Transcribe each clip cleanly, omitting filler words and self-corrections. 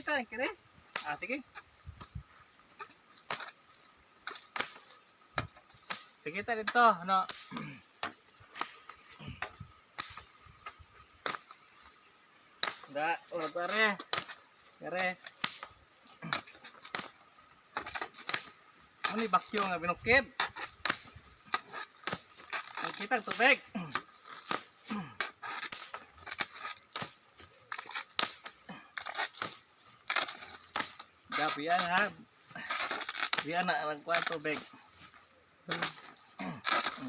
Kita kire. Ah, sige. Sige ta dito, ano. Da, urot are. Kare. Ano ni bakyo nga binukid? Ang kitang tubig. Da, biyan ha. Biyan na ang kuwan tubig.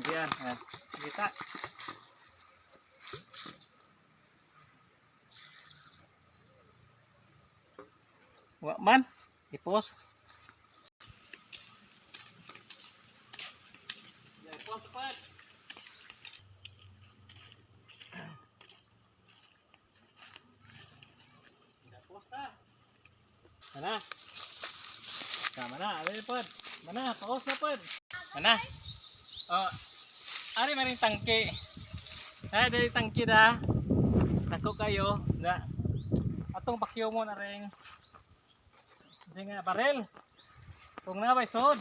Biyan ha. Kita. Wa man. Ipos. Ya, ipos pa. Ipos ta. Mana? Tama na, ari pod. Mana, paos na pod. Mana? Oh. Ari maring tangke. Ay, dali tangke da. Dako kayo. Da. Atong pakyo mo na ring. Hindi nga barel. Kung na bay sod.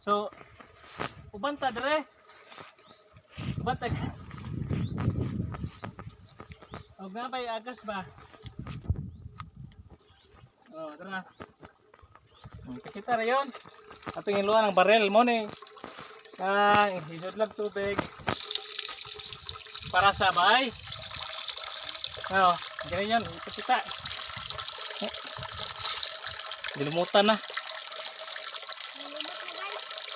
So uban ta dire. Uban ta. Og na bay agas ba? Oh, tara. Kita ra yon. Atong iluan ang barel mo ni. Ah, hisod lang tubig para sa bahay. Oh, ganyan yun. Kita. Eh, gilumutan na. Lumot na,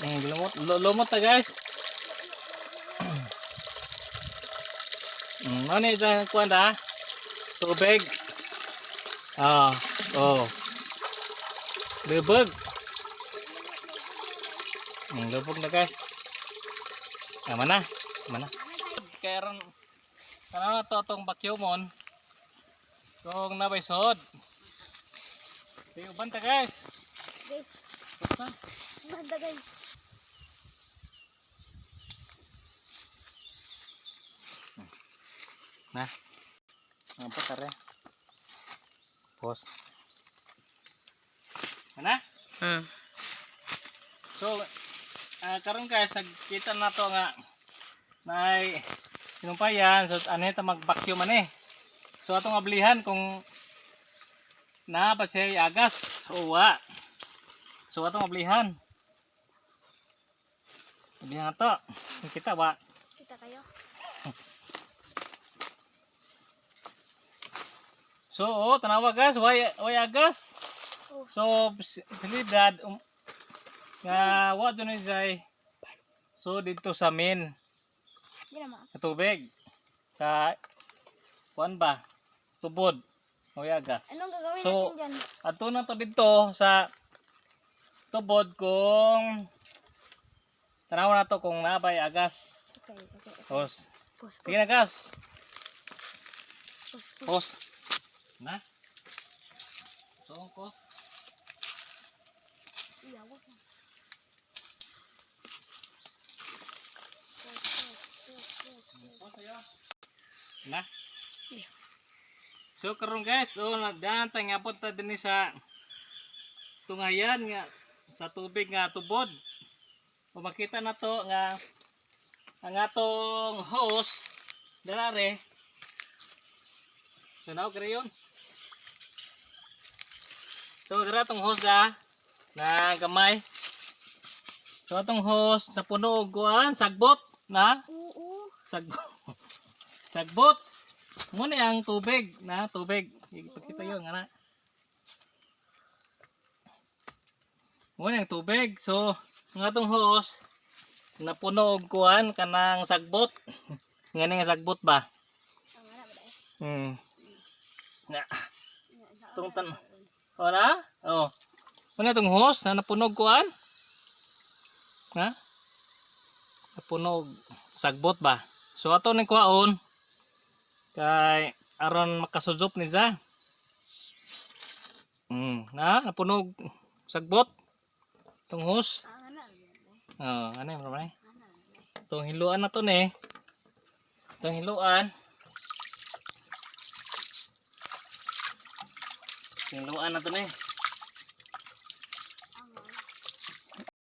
guys. Gilumot. Lumot na, guys. Ano ito ang kuwan da? Tubig. Ah, oh. Lubog. Lubog na, guys. Tama na. Tama na. Kaya ron, kano na to atong bakyumon. Kung nabay sod. Di uban ta, guys. Guys, Basta. banda, guys. Na. Ang pa tare. Pause. Ana? So, karon guys, nagkita na to nga nay sinumpayan, so ano ta mag-vacuum man eh. So atong ablihan kung naa pa siya agas o wa. So atong ablihan. Ablihan to. Kita wa. Kita kayo. So, oh, tanawa guys, way agas. Oh. So, silidad nga wa dun ni zay. So dito sa main Di na ma. na tubig sa kuan ba? Tubod. Way agas. Anong gagawin So, natin dyan? Ato na to dito sa tubod kung tanawa na to kung nabay agas. Okay. Pos. Pause, Sige na gas. pause, pause. Pos. Na. So ko. Iyawag na. Pause, pause, pause, pause. Na. Yeah. So karon guys, oh nagdaan ta nga ta dinhi sa tungayan nga sa tubig nga tubod. O makita na to nga ang atong hose darare. So now kare yun. So dara tong hose da na gamay. So atong hose napuno og kuan sagbot na Oo. sagbot. Sagbot. Muna ang tubig na tubig. Ipakita yun nga na. Muna ang tubig. So, ang atong hose napuno og kuan kanang sagbot. Ngani nga sagbot ba? Ang wala ba dahil? Na. Tong tan. Wala? Oh. Muna tong hose na napuno og kuan. Ha? Napuno og sagbot ba? So ato ning kuhaon kay aron makasudop ni za. Na napuno og sagbot tong hose. Ang ana. Oh, ano yung problema? Tong hiluan na to ni. Tong hiluan. Tingluan na to ni.